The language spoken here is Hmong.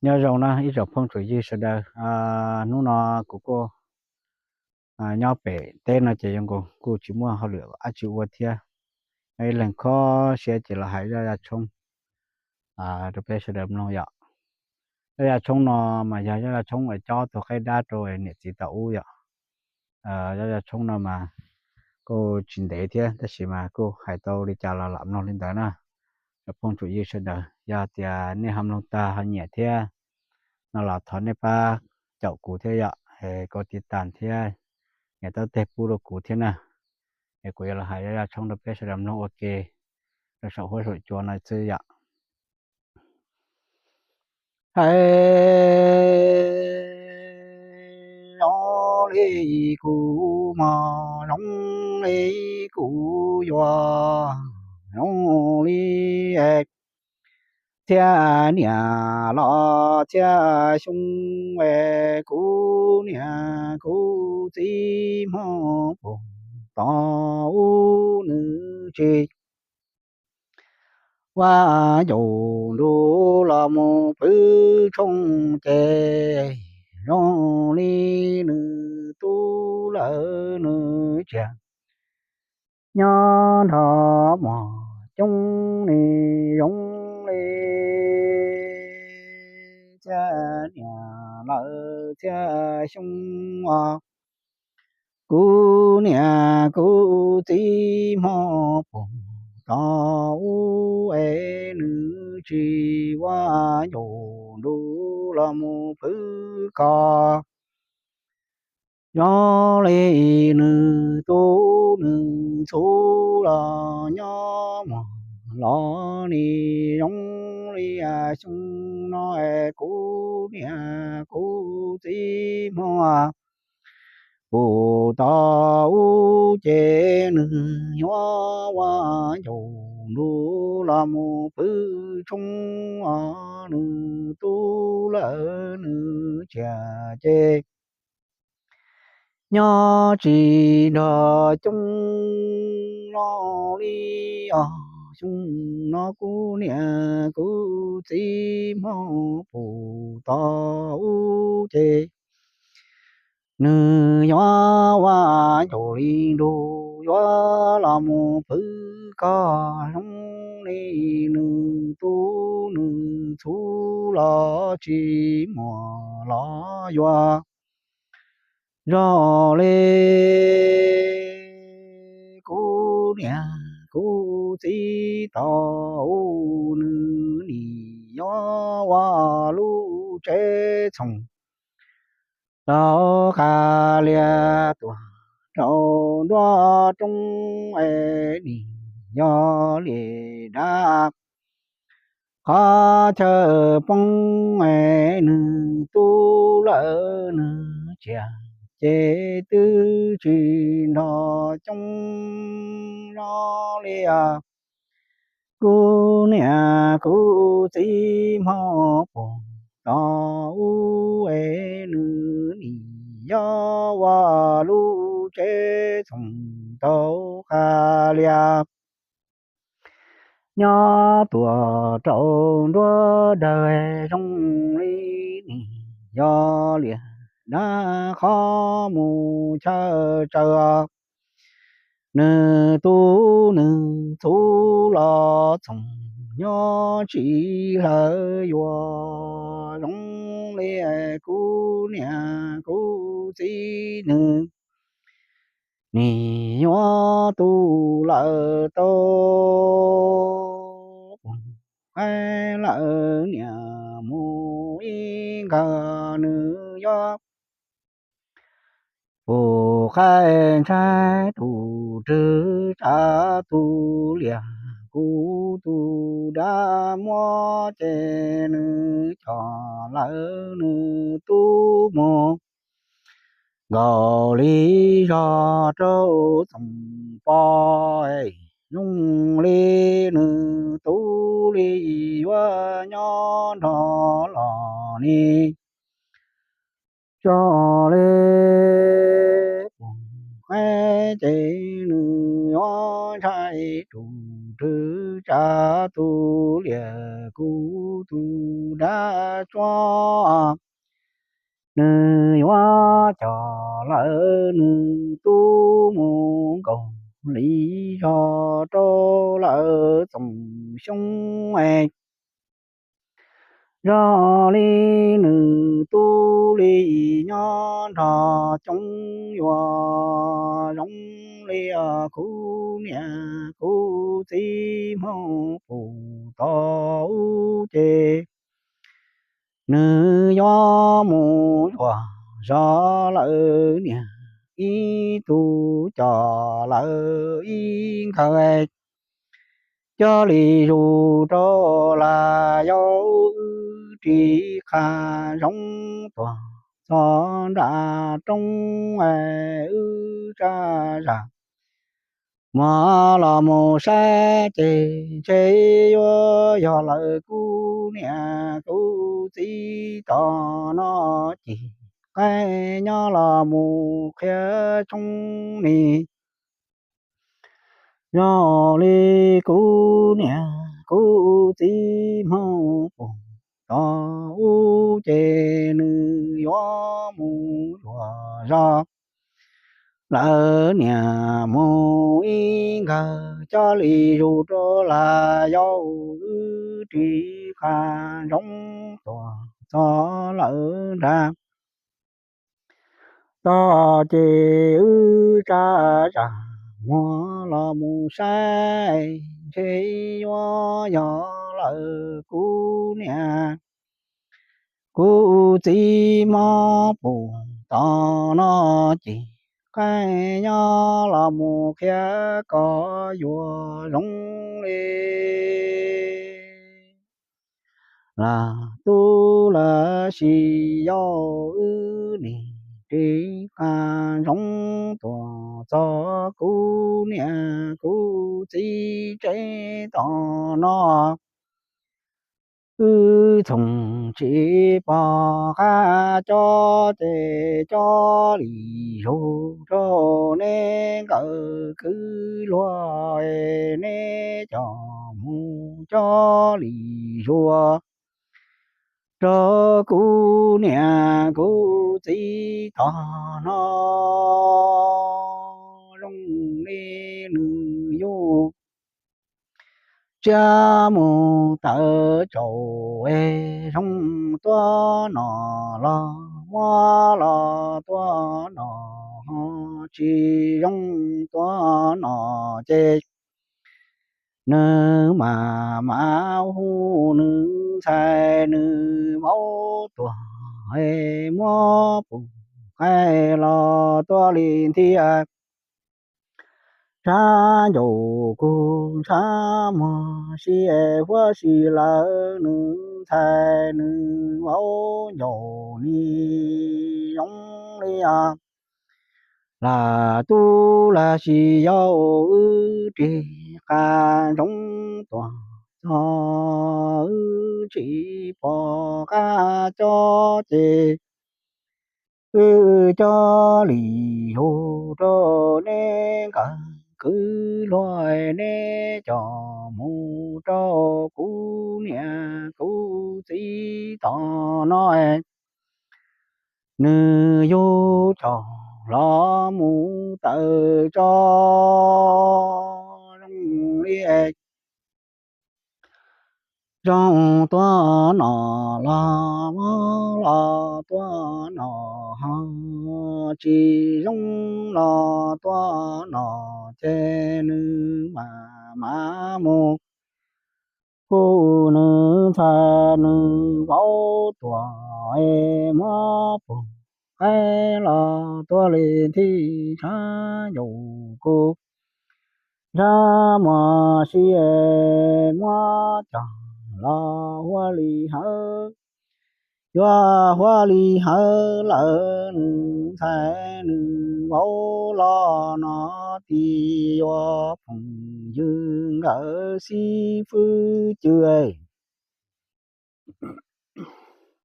Nyob zoo na ib tsoom phooj tsoom ywg sawv daws. Hnub no kuv kuj nyob pem teb no ces zoo nkaus kuj tsis muaj hauj lwm dab tsi ua thiab. Nyob ib leeg kho siab ces los hais zaj yaj tshoob rau peb sawv daws mloog yom. Zaj yaj tshoob no mas yog zaj yaj tshoob uas cob tus qaib dab rau niam txiv thaum ub yom. Zaj yaj tshoob no mas kuj tsis ntev thiab tab sis mas kuj hais tau li cas los lam mloog li ntawd na. Cov phooj tsoom ywg sawv daws, yog tias nej ho mloog tag ho nyiam thiab no los thov nej pab caum kuv thiab yom, es kov tiv tas thiab nias taub teg pub rau kuv thiab na. Es kuv yuav los hais zaj yaj tshoob rau peb sawv daws mloog ua ke rau saum huab saum cua no xwb yom. Hais zoo li kuv mog, zoo li kuv yuav, zoo li txhiab niam los txhiab xyoo es kuv niam kuv txiv hmo puag tod ub nws tsis ua ncaus nrug los mus pw tshoob ces zoo li nws tub lawm nws tsiaj nyob nrog mos coob li zoo li txhiab niam lawm txhiab xyoo os. Kuv niam kuv txiv hmo puag tod ub es nws tsis ua ncaus nrug los mus pw koj. Zoo li nws tub nws txhub los nyob mos los li zoo li xyoo no es kuv niam kuv txiv hmo puag tod ub ces nws yuav ua ncaus nrug los mus pw tshoob os, nws tub lawm nws tsiaj ces nyob tsis nrog coob los li os. Xyoo no kuv niam kuv txiv hmo puag tod ub ces nws yuav ua ncaus li nrug yuav los mus pw koj. Zoo li nws tub nws txhub los tsis muaj los yuav zoo li kuv niam kuv txiv thaum ub nws nim yuav ua lub tsev txhoov tau qas lias tuaj rau nruab roob es nim yog liam dab qhov chaw poob es nws tub lawm nws tsiaj ces twb tsis nrog coob los li os. Kuv niam kuv txiv hmo puag tod ub es nws nim yog ua lub tsev txhoov tau qas lias nyob tuaj rau nruab dawg zoo li nim yog liam dab qhov mus chaw tsaws. Nws tub nws txhub los txhoov nyob tsis hlawv yuav zoo li kuv niam kuv txiv nws nim yuav tu lawm tau puag qaib lawm niam mus ib nkawg nws yuav puag qaib ntshai tus rwg tsav tus liam kuv tus dab muab ces nws coj lawm nws tub mus nkaus li zog rau txoos pov es zoo li nws tub li yuav nyob nrog los ni. Tso li puag qaib ces nws yuav ntshai tus rwg tsa, tus liam kuv tus dab tshuab. Nws yuav coj lawv nws tub mus nkaum li zog rau lawv Txoos Xyoob. Zoo li nws tub li nyob nrog coob yuav zoo li kuv niam kuv txiv Hmoob Pus tod ub ces nws yuav mus zuag zog lawv niam ib tug coj lawv ib nkawg. Coj li zus rau los yau wb ris qab zoov tuaj txog nram roob, wb tsa zam muag los mus saib ces ntshe yuav yog lawv kuv niam kuv txiv tom no cig qaib nyob los mus qhia tshoob ni. Zoo li kuv niam kuv txiv Hmoob Pus tod ub ces nws yuav mus zuag zog lawv niam mus ib nkawg. Coj li zus rau los yau wb ris qab zoov tuaj txog lawv nram tod ces wb tsa zam muag los mus saib ntshe yuav yog lawv kuv niam kuv txiv Hmoob Pus tom no cig qaib nyob los mus qhia kom yuav zoo li lawv tub lawv sis yau wb nim ris qab zoov tuaj txog kuv niam kuv txiv tsev tom no. Wb txhoov tsis pom qab cob ces coj li zus rau neb nkawm kwv luag, neb coj mus coj li zuag rau kuv niam kuv txiv tom no. Zoo li nws yug tsiab mus tawm tsaus, zoo tuaj no los muab los tuaj no, ho tsis zoo tuaj no ces nws mam mam hu nws ntxhais nws vauv tuaj, muab pus qaib los tuaj li nthiaj. Ntshav ncaus kuv ntshav muag si huab si lawv nws ntxhais nws vauv ncaus ni zoo li os. Lam tub lam sis yau wb ris qab zoov tuaj txog wb tsis pom qab cob ces wb coj li zus rau neb nkawm kwv luag, neb coj mus rau kuv niam kuv txiv tom no. Nws yug tsaus los mus tawm tso zoo li zoo tuaj no los muab los tuaj no, ho tsis zoo los tuaj no ces nws mam mam mus hu nws ntxhais nws vauv tuaj es muab pus qaib los tuaj li nthiaj. Ntshav ncaus kuv ntshav muag si es muab coj los huab li hawv, yuav huab li hawv lawm nws ntxhais nws vauv los no, tib yuav phooj ywg nkawd xib fwb cwg